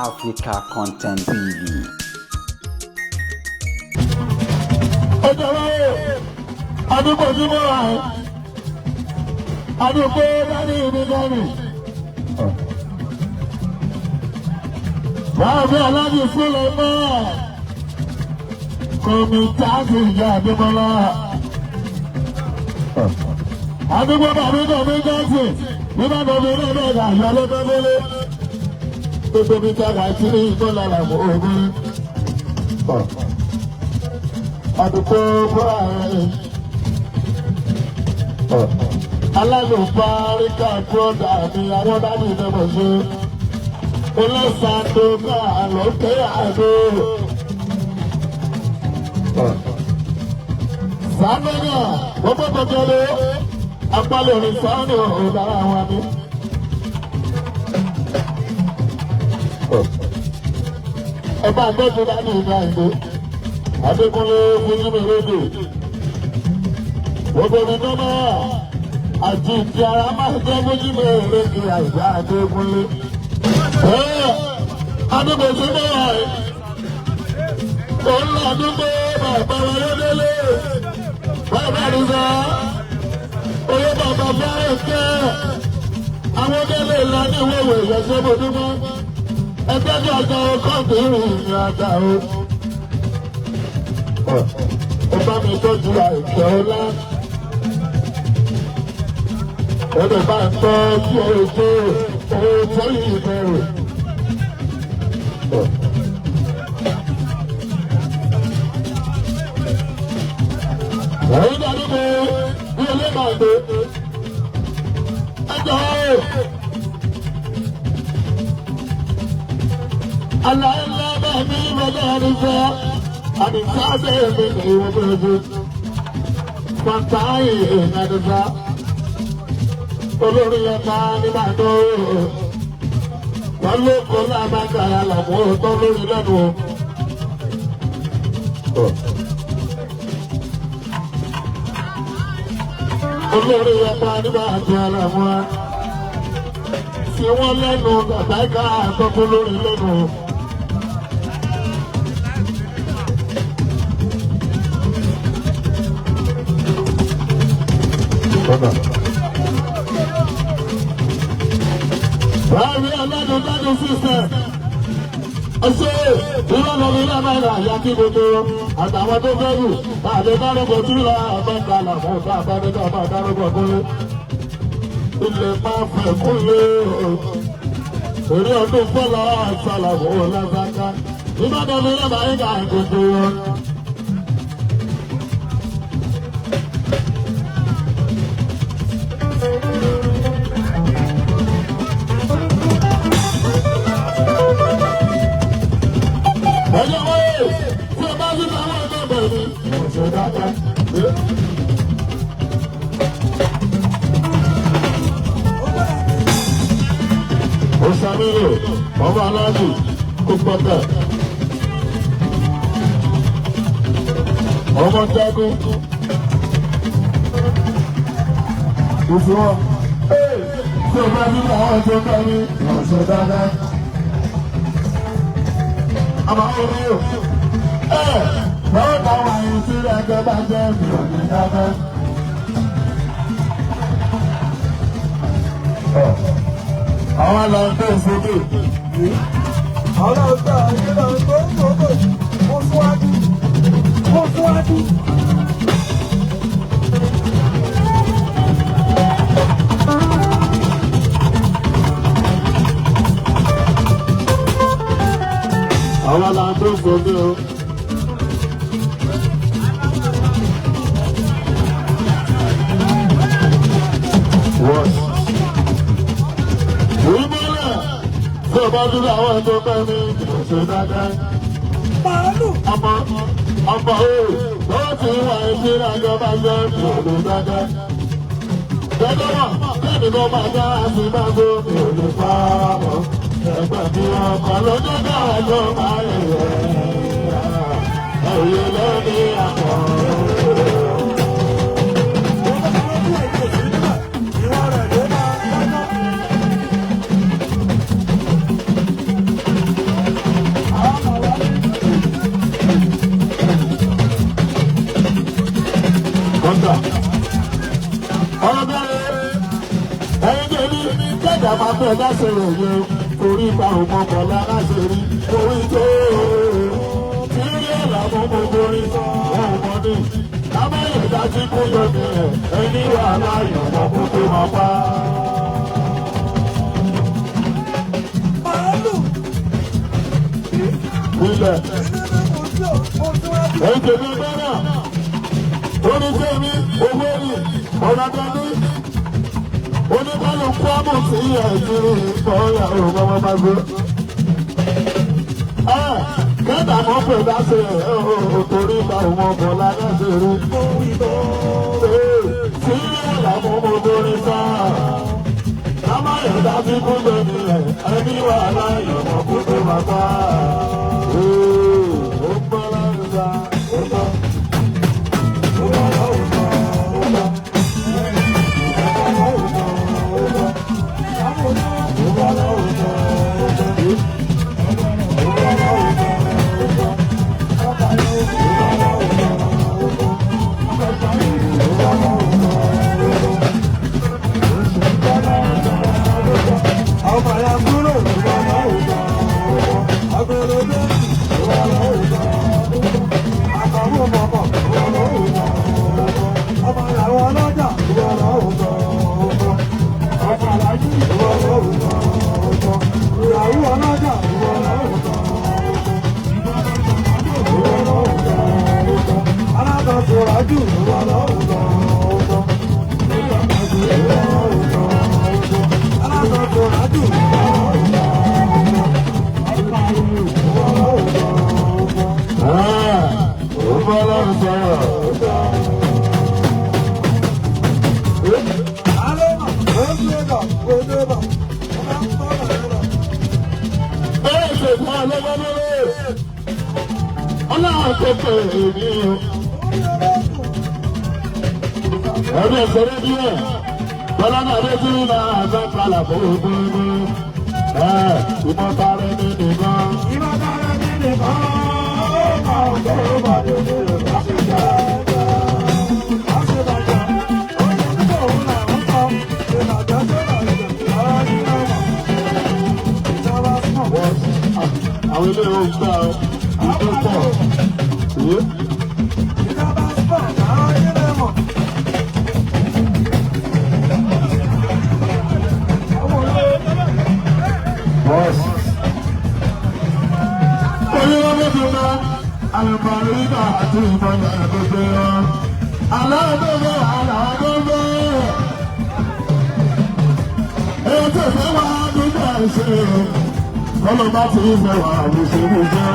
Africa Content TV. Ọjọ́ wáyé àdúgbò tí mo wà ẹ́ àdúgbò dání ibi dání. Wàá bí aláàbí fúnlẹ̀ mọ́ kòmí táàgì ìyá Adébọ́lá. Àdúgbò bàbí kòmí táàgì nígbà tó fi ní ẹgbẹ́ ìgbà yọ lọ́dọ́dọ́lé. Gbogbo mi ta wà sí ìgbọ́lá làwọn ogun. Àdúgbò bọ́ra rẹ̀. Alálùbáríkà bọ́dà mi àwọn dábì ìdẹ́gbọ̀n ṣe. Olóṣàdókà lókè àdó. Sàmẹ́nà gbogbo gbogbo ló apálẹ̀ orin sọ́ọ́nù ọ̀dára àwọn àmì. Ẹ bá gbọ́dọ̀ dání ìgbà ìgbó. Adékúnlé Fúnjúmi rédíò. Gbogbo ní nọ́mà àti ìdí ara máa jẹ́ Fúnjúmi rédíò àìgbá Adékúnlé. Adébòsí bọ̀ wá ẹ̀. Òun lọ àdúgbò bàbá wa lódélé. Bàbá àdúgbò oyè bàbá fẹ́rẹ̀ kẹ́. Àwọn délé lọ ní ìwéwèé ìyẹ̀sẹ̀ bòdúmọ́. Ẹgbẹ́ bí ọjọ́ kọ́ńtì ìrìn àjà o. Ó bá mi tọ́jú àìsàn ọlá. Ó lè bá ń tọ́jú ojú ojú ìbẹ̀rù. Ẹ̀yin dàbí mi bí ilé máa gbé. Ẹ jọ̀ọ́ o. Aláìlá bá mi bọ́lá àdìsá. Àdìsá bẹ́ẹ̀ mi ní ìwọ̀n bẹ́ẹ̀ Pàtàkì ìrìnàdìsá. Olórí ọba nígbàdàn. Wọ́n ló kọ́ lábàkà làwọn ọ̀tọ́ lórí lẹ́nu. Olórí ọba nígbàdàn làwọn. Tí wọ́n lẹ́nu bàbá ìka àtọ́kọ́ lórí lẹ́nu. Báyìí ọlọ́dún lọ́dún sísẹ̀. Ọṣẹ́ ìrọ̀lọ́ mi lábàárà àyà kí gbogbo àtàwọn tó fẹ́ rù àti dárúkọ tí lọ àbọ̀ǹkà làwọn ọ̀gá àbádọ́dọ́ àbá dárúkọ kúnlé. Ilẹ̀ máa fẹ̀ kúnlé. Èrè ọdún fọlọ́ àṣàlàwò lásàkà. Ìbàdàn mi lábàárà ìgbà gbogbo wọn. Ẹjọ́ wáyé tí o bá sí àwọn ọ̀dọ́ bẹ̀rẹ̀ ni ọ̀sẹ̀ dáadáa. Ó ṣàmìlò ọba aláàbò kó pọ́tà. Ọmọ jagun. Ìfúnwọ́. Tí o bá sí àwọn ọ̀dọ́ bẹ̀rẹ̀ ni ọ̀sẹ̀ dáadáa àmọ́ orí o. Ẹ lọ́wọ́ táwọn àyè tí ẹgbẹ́ bá jẹ́ ìròyìn dáadáa. Àwọn lọ ń tó sókè. Àwọn ọ̀gá ayé lọ ń tó sókè. Mo súwájú. Mo súwájú. Àwọn lọ ń tó sókè o. Ìmọ̀lẹ̀ tí o bá dúró àwọn ẹ̀tọ́ bẹ́ẹ̀ ni ìṣe dáadáa. Màálù. Ọmọ ọmọ o lọ́wọ́ tí wà ẹbí rájọ bá jẹ́ ìrònú dáadáa. Gbẹ́dọ́mọ̀ kẹ́ni kó máa dá sí máa gbó ìrònú pààmọ́. Ẹgbẹ́ mi ọkọ̀ lọ́jọ́ káà ló máa rẹ̀ ẹ̀yẹ lóní àpọ̀. Ìwọ rẹ̀ ló máa dáná. pẹ̀lú àṣẹ òye torí pa òmò bọ̀lá láṣẹ rí orí tó tí rí àlàmú gbogbo rí wọn ò mọ ní. Lábẹ́yẹ̀ dájú kó yọ ní ẹ̀ ẹni wà láàyò wọn kó tó máa pa. Màálù. Ilẹ̀ Ilé mo sí ò, mo síwájú. ètò mi gbọ́dọ̀ oníṣẹ́mi owó rí ọ̀nà dání oníkálukú àmọ̀ sí ẹ̀sìn ìfọ̀ọ́yà òun ọmọ máa gbé. Kẹ́tà mọ́ pé dáṣe torí bá òun ọkọ̀ ládáṣe rí. Sí àlàmú gbogbo sáà. Lámáyọ̀ dájú kú lónìí ẹ̀ ẹni wà láyọ̀ mọ́ kú tó máa pa. Ó ń bọ́ lọ́rùn sá. Ó ń bọ́. Ó ń bọ́ lọ́rùn sọ̀rọ̀. Bẹ́ẹ̀ ṣe fún ọlọ́gbọ́n lórí. Ọlọ́run tó pè mí o. Ẹ̀rí ẹ̀sẹ̀ rí díẹ̀. Bọ́lá náà ló tún náà fẹ́ kalà fún ogun. Ẹ̀ ìmọ̀ tara ẹni nìkan. Àwọn ilé ìwé gbà ìjọ pọ̀. Ìwé. Bọ́ọ̀sì. Olúwa àlùbáríkà àti ìmọ̀lẹ̀ gbogbo wọn. Aláàbẹ̀bẹ̀ aláàbẹ̀bẹ̀. Ètò ìfẹ́ wa nígbà ṣe. Kọ́lọ́ bá ti fẹ́ wà ní ṣe ní ṣe.